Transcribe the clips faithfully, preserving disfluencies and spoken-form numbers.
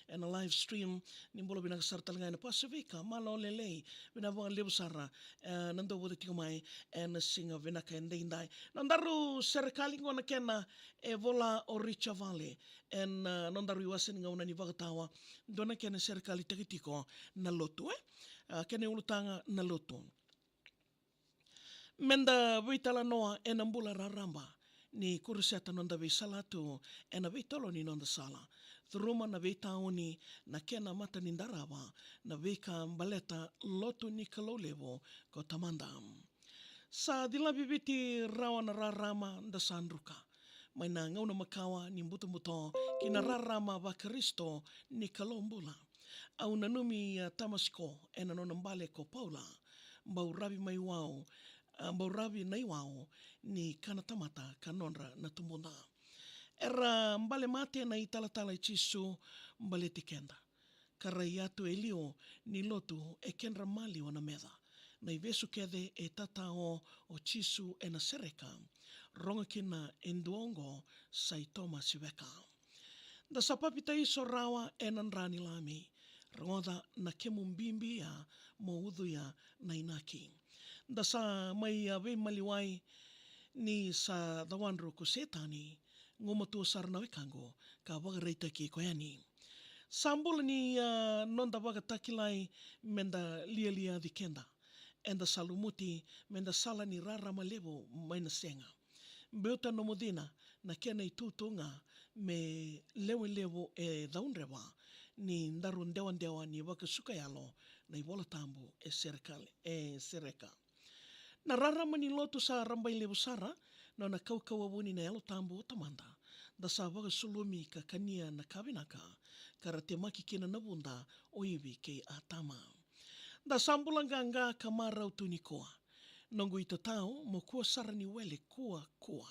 ena live stream. Ni bula vinaka sara tale ga ena Pasifika, malo lelei, vinaka vakalevu sara, e, na dau vata tiko mai ena siga vinaka edaidai. Nodaru serekali qo na kena e vola o Richa Vale ena, e, nodaru iwase ni gauna ni vakatawa, dua na kena serekali tiko na lotu, e? A, kena ulutaga na lotu. Meda veitalanoa ena bula raraba ni kuruseta noda veisalatu ena veitolo ni noda sala. Curuma na veitauni na kena mata ni darava na veika baleta lotu ni Kalou levu ko Tamada. Sa cilavi Viti rawa na rarama da sa druka mai na gauna makawa ni butobuto ki na rarama vaKarisito ni Kalou bula. Au nanumi a Tamasiko ena nona bale ko Paula, bau ravi mai wau, a, bau ravi na iwau ni kana tamata ka nodra na tubuda. Era bale mate na italatala i Jisu baleti keda. Ka ra i yatu e liu ni lotu e kedra maliwa na meca. Na ivesu kece e tatao o Jisu ena sereka. Rogo kina e dua oqo sa i Tomasi Veka. Da sa papitaiso rawa ena dra ni Lami. Rogoca na kemu bibi ya mo ucuya na inaki. Da sa mai a veimaliwai ni sa cawadru ko Setani, gumatua sara na wekaqu ka vakaraitaki iko yani. Sa bula ni a noda vakatakilai meda lialiaci keda. Eda sa lumuti meda sala ni rarama levu mai na sega. Biuta nomu cina na kena itutu ga me lewe levu e caudreva ni daru dewadewa ni vakasuka yalo na iVola Tabu e serekali, e sereka. Na rarama ni lotu sa rabai levu sara, nona kaukauwa vuni na Yalo Tabu o Tamada. Da sa vakasulumi ka kania na ka vinaka, ka ra temaki kina na vuda o Ivi kei Atama. Da sa bula qaqa ka marau tu nikua. Noqu itatau mo kua sara ni wele kua kua.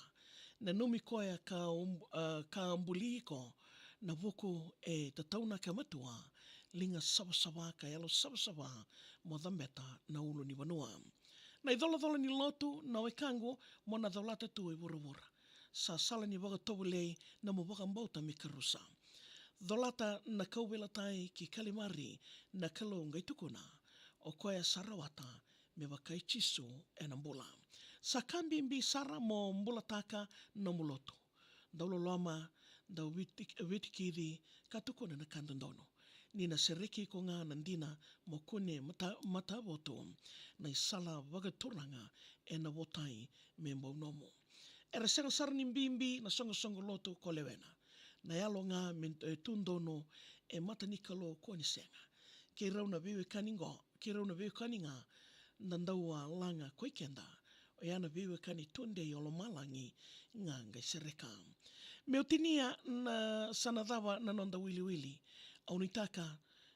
Nanumi koya ka, um, a, ka buli iko na vuku e tataunaka matua, liga savasava ka yalo savasava mo cabeta na ulu ni vanua. Na icolacola ni lotu na wekaqu mo na colata tu e vuravura. Sa sala ni vakatovolei na mo vakabauta me karusa. Colata na kauveilatai ki Kalivari na Kalou qai tukuna, o koya sa rawata me vaka i Jisu ena bula. Sa ka bibi sara mo bulataka nomu lotu. Dau loloma, dau viti-, vitikici ka tukuna na ka dodonu. Ni na sereki iko ga na dina mo kune mata-, matavotu na isala vakaturaga ena votai me bau nomu. Era sega sara ni bibi na soqosoqo lotu ko lewena. Na yalo ga me, e, tu donu e mata ni Kalou kua ni sega. Keirau na veiwekani qo, keirau na veiwekani ga da dau a laga koi keda. Oya na veiwekani tudei o lomalagi ga qai sereka. Meu tinia na sa na cava na noda wiliwili. Au nuitaka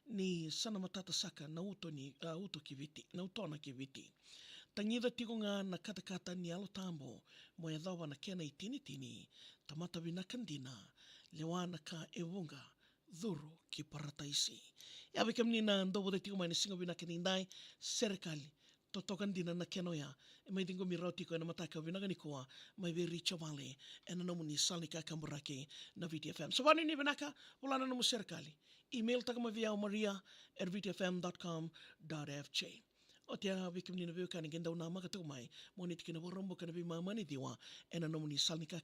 ni sa na matata saka na uto ni, a, uto ki Viti, na utona ki Viti. Tagica tiko ga na katakata ni Yalo Tabu mo yacova na kena itinitini, tamata vinaka dina, lewa na ka e vuqa, curu ki parataisi. Ia vei kemuni na dau vata tiko mai na siga vinaka nidai, serekali, totoka dina na kena oya. E mai ciqomi rawa tiko ena mataka vinaka nikua mai vei Richa Vale ena nomuni sala ni kakaburaki na Viti F M. So vakanuinui vinaka, vola na nomu serekali. Email taka mai vei au, maria at viti F M dot com dot F J. Oti ya vei kemuni na veiwekani qai dau namaka tiko mai, mo ni tiki na Vakaraubuka ena veimama ni ciwa ena nomuni sala ni ka